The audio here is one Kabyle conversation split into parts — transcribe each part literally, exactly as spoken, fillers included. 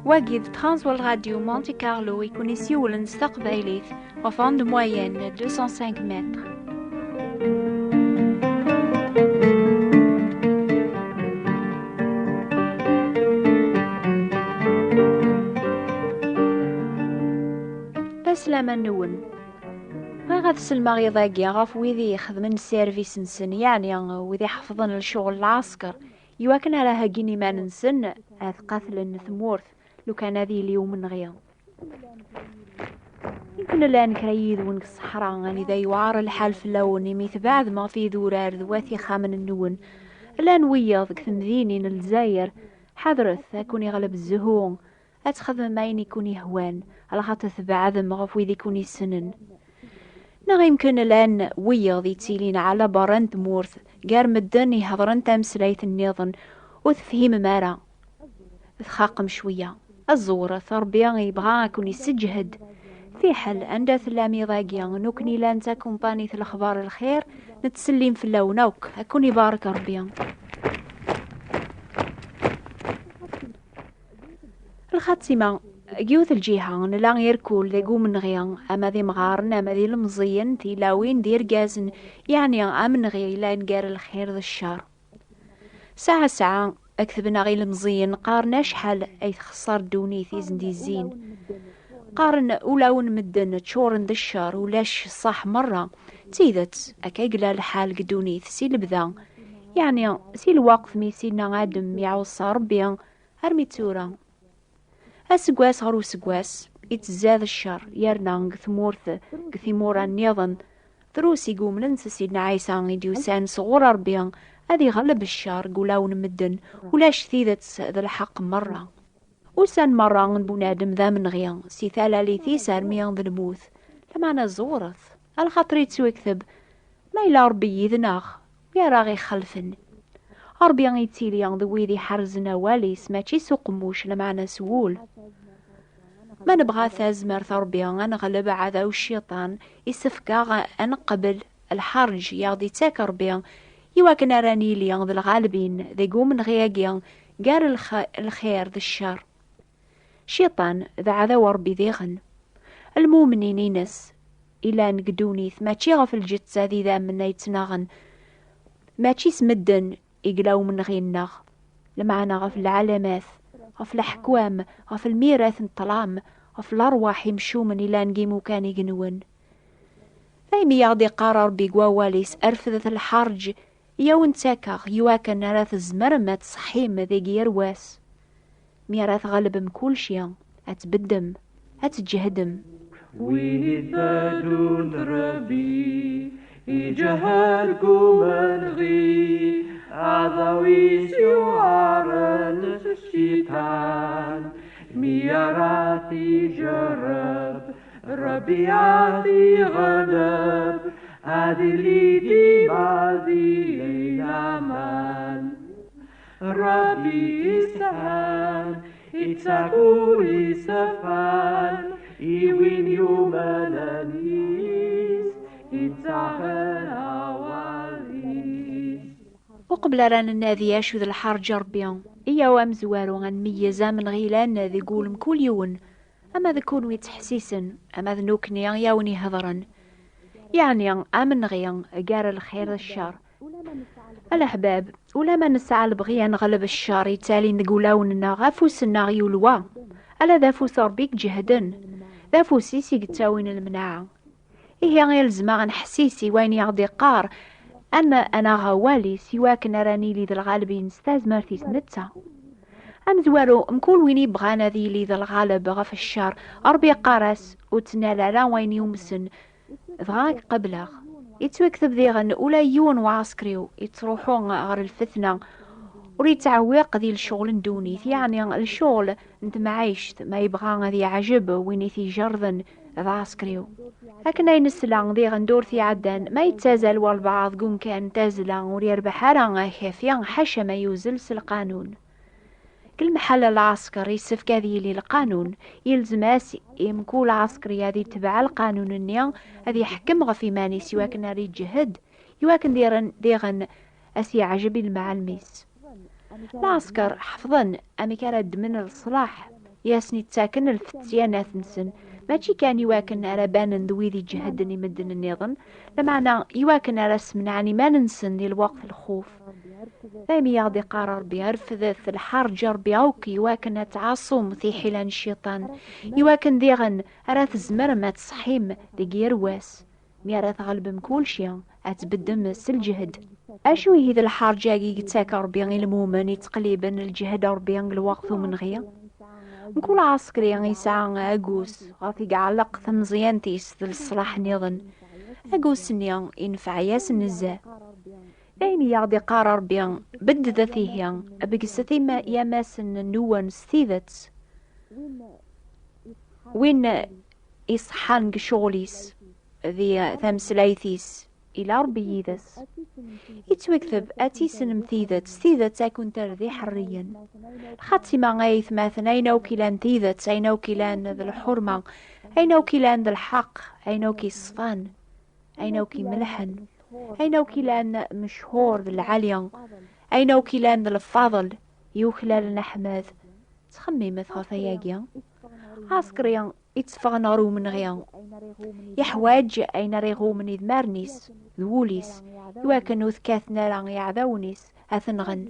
Wagi d Transworld Radio Monte Carlo i kun-isiwlen s taqbaylit ɣef onde moyenne deux cent cinq mètres. Aslama-nwen. Bɣiɣ ad sellmeɣ iḍ-agi ɣef wid i ixedmen sservis-nsen, yeɛni wid iḥefḍen lecɣel n lɛesker, iwakken ara heggin iman-nsen ad qatlen tmurt lukan ad yili umenɣi. Ikken llan kra yid-wen deg ṣṣeḥra anida yewɛer lḥal fell-awen imi tbeɛdem ɣef yidurar d wat ixxamen-nwen, llan wiyaḍ deg temdinin n Lezzayer, ḥadret ad ken-iɣleb zzhu, ad txedmem ayen i ken-ihwan, alaxaṭer tbeɛdem ɣef wid i ken-issnen. Neɣ imken llan wiyaḍ ittilin ɛla berra n tmurt, gar medden ihedṛen tameslayt nniḍen ur tefhimem ara. Txaqem cwiya. Aẓewret, Ṛebbi yebɣa ad ken-isseǧhed. Fiḥel anda tellam iḍ-agi, nekkni llan d takumpanit Lexbar Lxir, nettsellim fell-awen akk, ad ken-ibarek Ṛebbi. Lxatima, deg yiwet lǧiha, nla irkul deg umenɣi, ama d imɣaren, ama d ilemẓiyen, tilawin, d irgazen, yeɛni amenɣi yellan gar lxir d ccer. Saɛa saɛa, ad ketben-aɣ ilemẓiyen, qqaren acḥal ay txeṣṣer ddunit i sen-d-izzin. Qqaren ulawen medden ččuren d ccer, ulac ṣṣeḥ merra. D tidet, akka i yella lḥal deg ddunit si lebda. Yeɛni, si lweqt mi Sidna Adem iɛuṣa Ṛebbi, armi d tura. Aseggas ɣer useggas, ittzad ccer, yerna deg tmurt, deg timura nniḍen, drus i yumnen s Sidna Ɛisa i d-yusan sɣur Ṛebbi ad iɣleb ccer deg ulawen n medden, ulac tidet d lḥeqq merra. Ussan merra n bunadem d amenɣi, si talalit-is armi d lmut, lameɛna ẓewret, alaxaṭer ittwakteb, ma yella Ṛebbi yid-neɣ, wi ara ɣ-ixelfen? Ṛebbi ittili d wid iḥerzen awal-is, mačči s uqemmuc, lameɛna s wul. Ma nebɣa tazmert n Ṛebbi ad neɣleb aɛdaw cciṭan, isefk-aɣ ad neqbel lḥerǧ i aɣ-d-ittak Ṛebbi, iwakken ara nili d lɣalbin deg umenɣi-agi gar lx-, lxir d ccer. Cciṭan d aɛdaw n Ṛebbi diɣen. Lmumnin-ines ilan deg ddunit mačči ɣef lǧetta d idammen ay ttnaɣen, mačči s medden i yella umenɣi-nneɣ, lameɛna ɣef lɛalamat, ɣef leḥkwam, ɣef lmirat n ṭṭlam, ɣef lerwaḥ imcumen ilan deg imukan igenwen. Daymi i aɣ-d-iqqar Ṛebbi deg wawal-is, refdet lḥerǧ i awen-ttakeɣ, iwakken ara tzemrem ad tṣeḥḥim deg yir wass. Mi ara tɣelbem kulci, ad tbeddem, ad tǧehdem. Win itadun Ṛebbi, iǧehhed deg umenɣi, aɛdaw-is yuɛren s cciṭan. Mi ara t-ijerreb, Ṛebbi ad iɣleb, ad ili dima di laman. Ṛebbi ishan, ittak ul isefan, i win yumnen yis, ittaɣen awal-is. Uqbel ara nennadi acu d lḥerǧ Ṛebbi, iyyaw amezwaru ad nmeyyez amenɣi yellan deg wul mkul yiwen, ama d kunwi ttḥessisen, ama d nukni i awen-ihedṛen. Yeɛni, amenɣi gar lxir d ccer. A leḥbab, ulamma nesɛa lebɣi ad neɣleb ccer yettalin deg wulawen-nneɣ, afus-nneɣ yulwa. Ala d afus Ṛebbi i iǧehden, d afus-is i yettawin lemneɛ. Ihi, ilzem-aɣ ad nḥessis i wayen i aɣ-d-iqqar, ad n-, ad naɣ awal-is, iwakken ara nili d lɣalbin s tazmert-is netta. Amezwaru, mkul win yebɣan ad yili d lɣaleb ɣef ccer, Ṛebbi iqqar-as, ur ttnal ara wayen yumsen, dɣa ad k-qebleɣ. Yettwakteb diɣen, ula yiwen uɛsekri-w yettruḥu ɣer lfetna, ur yettɛewwiq di lecɣel n ddunit, yeɛni lecɣel n temɛict, ma yebɣa ad yeɛjeb win i t-ijerrden d aɛsekri-w. Akken ay nesla diɣen ddurt iɛeddan, ma yettazal walbeɛḍ deg umkan n tazzla ur yerbeḥ ara akafi, ḥaca ma yuzzel s lqanun. Deg lemḥal n lɛesker, yessefk ad yili lqanun. Yelzem-as i mkul ɛesker ad itbeɛ lqanun-nni, ad iḥekkem ɣef iman-is iwakken ara iǧehhed, iwakken diren-, diɣen ad s-yeɛjeb i lemɛalem-is. Lɛesker ḥefḍen amek ara ddmen leṣlaḥ. i asen-ittaken lfetyanat-nsen, mačči kan iwakken ara banen d wid iǧehden i medden nniḍen, lameɛna iwakken ara smenɛen iman-nsen di lweqt n lxuf. Daymi i aɣ-d-iqqar Ṛebbi: "Refdet lḥerǧ Ṛebbi akk, iwakken ad tɛaṣum tiḥila n cciṭan, iwakken diɣen ara tzemrem ad tṣeḥḥim deg yir wass. Mi ara tɣelbem kulci, ad tbeddem s lǧehd." Acu ihi d lḥerǧ-agi i yettak Ṛebbi i lmumen ittqelliben lǧehd Ṛebbi deg lweqt umenɣi? Mkul ɛaskri yesɛa agus ɣef i iɛelleq tameẓyant-is d leṣlaḥ nniḍen. Agus-nni inefɛ-yas nezzeh. D ayen i aɣ-d-iqqar Ṛebbi: "Beddet ihi, begset ima-, yamasen-nwen s tidet." Win iṣeḥḥan deg ccɣel-is, di tameslayt-is, ila Ṛebbi yid-s. Ittwakteb: "Ad tissnem tidet, s tidet ad kent-terr d iḥerriyen." Lxatima ay aytmaten, ayen akk ilan tidet, ayen akk ilan d lḥurma, ayen akk ilan d lḥeqq, ayen akk iṣfan, ayen akk imelḥen, ayen akk ilan mechuṛ d lɛali, ayen akk ilan d lfaḍel yuklalen aḥmad. Ttxemmimet ɣef ayagi. Ɛaskri itteffɣen ɣer umenɣi yeḥwaǧ ayen ara iɣumen idmaren-is d wul-is, iwakken ur t-kkaten ara iɛdawen-is ad t-nɣen.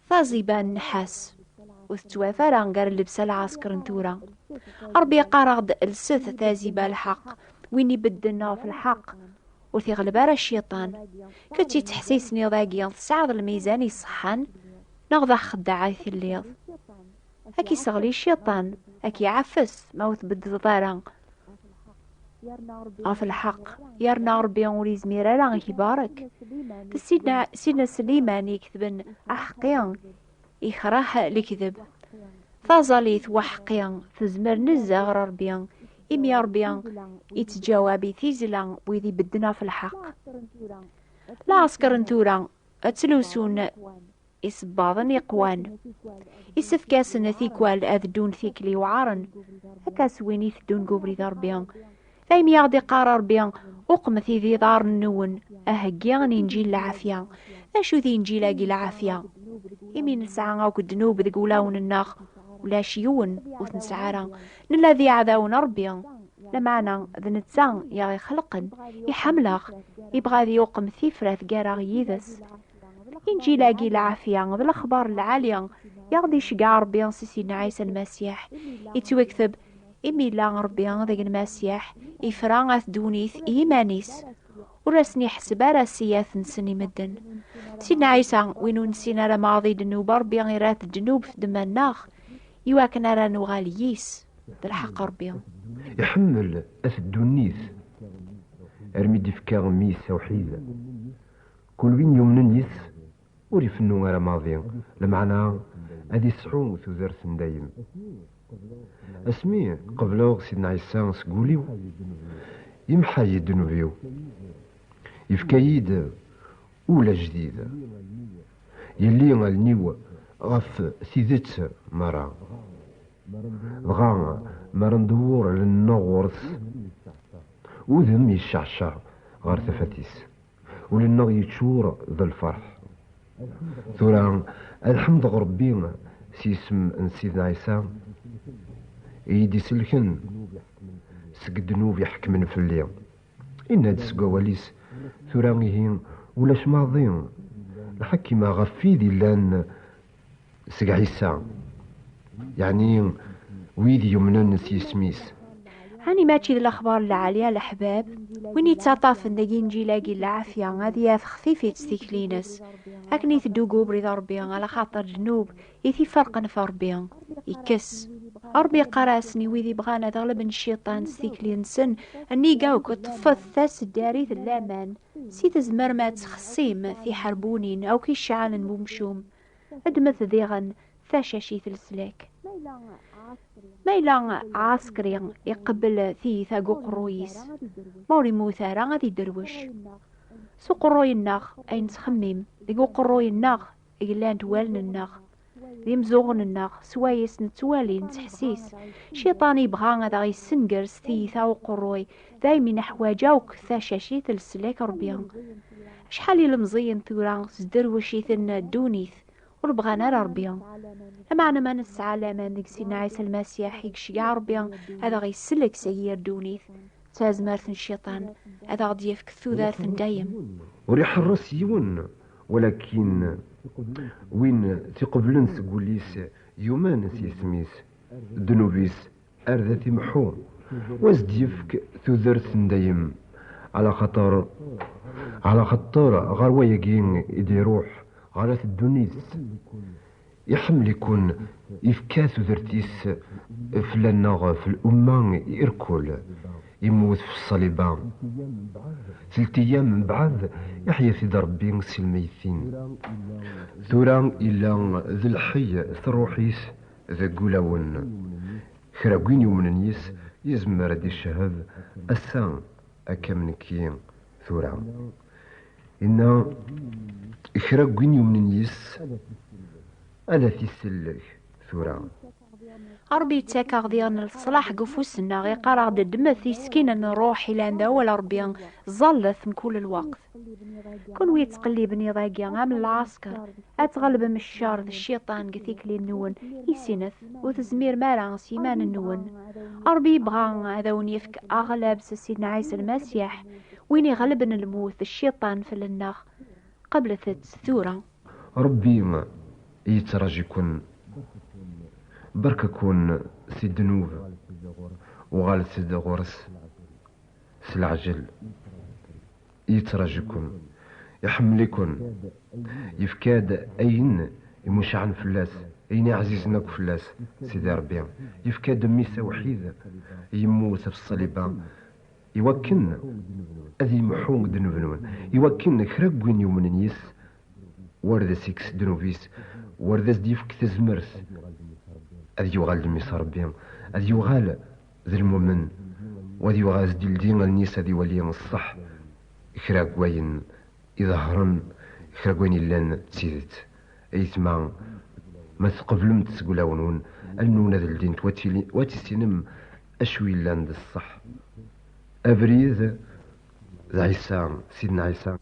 Taziba n nnḥas ur tettwaf ara gar llebsa n lɛesker n tura. Ṛebbi yeqqar-aɣ-d: "Lset taziba n lḥeqq." Win ibedden ɣef lḥeqq ur t-iɣleb ara cciṭan. Kečč i teḥsisniḍ dagi, tesɛiḍ lmizan iṣeḥḥan neɣ d axeddaɛ i telliḍ? Ad k-iseɣli cciṭan, ad k-iɛeffes ma ur tbeddleḍ ara ɣef lḥeqq. Yerna Ṛebbi ur izmir ara ad k-ibarek. D Sidna, Sidna Sliman i iketben: "Aḥeqqi ikreh lekdeb." Taẓallit n uḥeqqi tezmer nezzeh ɣer Ṛebbi, imi Ṛebbi ittǧawab i tizla wid ibedden ɣef lḥeqq. Lɛesker n tura ttlusun isebbaḍen iqwan. Isefk-asen tikwal ad ddun tikli iweɛren, akka s win iteddun deg ubrid n Ṛebbi. Daymi i aɣ-d-iqqar Ṛebbi: "Uqmet-id iḍarren-nwen, aheggi n Inǧil lɛafya." D acu d Inǧil-agi lɛafya? Imi nesɛa akk ddnub deg wulawen-nneɣ, ulac yiwen ur t-nesɛi ara. Nella d iɛdawen n Ṛebbi, lameɛna d netta i aɣ-ixelqen, iḥemmel-aɣ, ibɣa ad yuqem tifrat gar-aɣ yid-s. Inǧil-agi lɛafya d lexbar lɛali i aɣ-d-iceggeɛ Ṛebbi si Sidna Ɛisa Lmasiḥ. Ittwakteb: "Imi yella Ṛebbi deg Lmasiḥ, ifra at ddunit i yiman-is, ur asen-iḥseb ara ssiyat-nsen i medden." Sidna Ɛisa, win ur nessin ara maḍi ddnub, Ṛebbi irra-t ddnub f ddemma-nneɣ, iwakken ara nuɣal yis, d lḥeqq Ṛebbi. Iḥemmel at ddunit armi d-ifka mmi-s awḥid. Kul win yumnen yis ur ifennu ara maḍi, lameɛna ad isɛu tudert n dayem. Asmi qebleɣ Sidna Ɛisa seg wul-iw, imḥa-yi ddnub-iw, yefka-yi-d ul ajdid, yelli allen-iw ɣef tidet merra. Dɣa, mi ara ndewwer allen-nneɣ ɣur-s, udem yecceɛceɛ ɣer tafat-is. Ul-nneɣ yeččur d lferḥ. Tura, ad ḥemdeɣ Ṛebbi s yisem n Sidna Ɛisa, i yi-d-iselken seg ddnub iḥekmen fell-i. Inna-d seg wawal-is: "Tura ihi, ulac maḍi lḥakima ɣef wid illan seg Ɛisa, yeɛni wid yumnen s yisem-is." Ɛni mačči d lexbar n lɛali, a leḥbab? Win yettaṭṭafen deg Inǧil-agi n lɛafya, ad yaf xfifit tikli-ines, akken iteddu deg ubrid n Ṛebbi, ala xaṭer ddnub i t-iferqen ɣef Ṛebbi, yekkes. Ṛebbi yeqqar-asen i wid ibɣan ad ɣelben cciṭan s tikli-nsen: "Nnig akk, ṭṭfet taseddarit n laman, si tzemrem ad txessim tiḥerbunin akk iceɛlen n umcum, ddmet diɣen tacacit n leslak." Ma yella ɛaskri iqebbel tiyita deg uqerruy-is, ma ur immut ara ad iderwec. S uqerruy-nneɣ ay nettxemmim, deg uqerruy-nneɣ i llant wallen-nneɣ, d imzuɣen-nneɣ, swayes nettwali, nettḥessis. Cciṭan ibɣa ad aɣ-yessenger s tiyita uqerruy, daymi neḥwaǧ akk tacacit n leslak Ṛebbi. Acḥal ilemẓiyen tura sderwec-iten ddunit, ur bɣan ara Ṛebbi. Lameɛna ma nesɛa laman deg Sidna Ɛisa Lmasiḥ i iceggeɛ Ṛebbi ad aɣ-isellek seg yir ddunit, d tazmert n Cciṭan ad aɣ-d-yefk tudert n dayem. Ur iḥerres yiwen, walakin win t-iqeblen seg wul-is, yumen s yisem-is, ddnub-is ar d at imḥu, u as-d-yefk tudert n dayem, ɛla xaṭer, ɛla xaṭer ɣer wayagi i d-iruḥ ɣer at ddunit. Iḥemmel-iken, ifka tudert-is fell-aneɣ, f l'umma irkul, immut f ṣṣaliba. Telt ayyam mbeɛd, iḥya-t-id Ṛebbi si lmeytin. Tura illa d lḥey s ṛṛuḥ-is deg ulawen. Kra n win yumnen yis yezmer ad d-icehhed ass-a akka am nekki tura. Inna kra n win yumnen yis ad t-isellek tura. Ṛebbi yettak-aɣ diɣen leṣlaḥ deg ufus-nneɣ, iqqar-aɣ-d ddmet isekkilen n ṛṛuḥ ilan d awal Ṛebbi, ẓallet mkul lweqt. Kunwi yettqelliben iḍ-agi am lɛesker, ad tɣelbem ccer d cciṭan deg tikli-nwen, issinet, ur tezmirem ara s yiman-nwen. Ṛebbi yebɣa ad awen-yefk aɣlab s Sidna Ɛisa Lmasiḥ, win iɣelben lmut d cciṭan fell-nneɣ. Qeblet-tt tura. Ṛebbi yettraǧu-ken. Berka-ken si ddnub. Uɣalet-d ɣur-s s leɛǧel. Yettraǧu-ken. Iḥemmel-iken. Yefka-d ayen imucaɛen fell-as, ayen iɛzizen akk fell-as, Sidi Ṛebbi. Yefka-d mmi-s awḥid, yemmut ɣef ṣṣaliba, iwakken ad yemḥu ddnub-nwen, iwakken kra n win yumnen yis, war d as-ikkes ddnub-is, war d as-d-yefk tazmert, ad yuɣal d mmi-s Ṛebbi, ad yuɣal d lmumen, u ad yuɣal ad s-d-ildi allen-is ad iwali ṣṣeḥ, kra n wayen iḍehren, kra n wayen yellan d tidet. Aytma, ma tqeblemt seg ulawen-nwen, allen-nwen ad ldint, u ad tili-, u ad tissinem acu yellan d ṣṣeḥ. Abrid d Ɛisa, Sidna Ɛisa.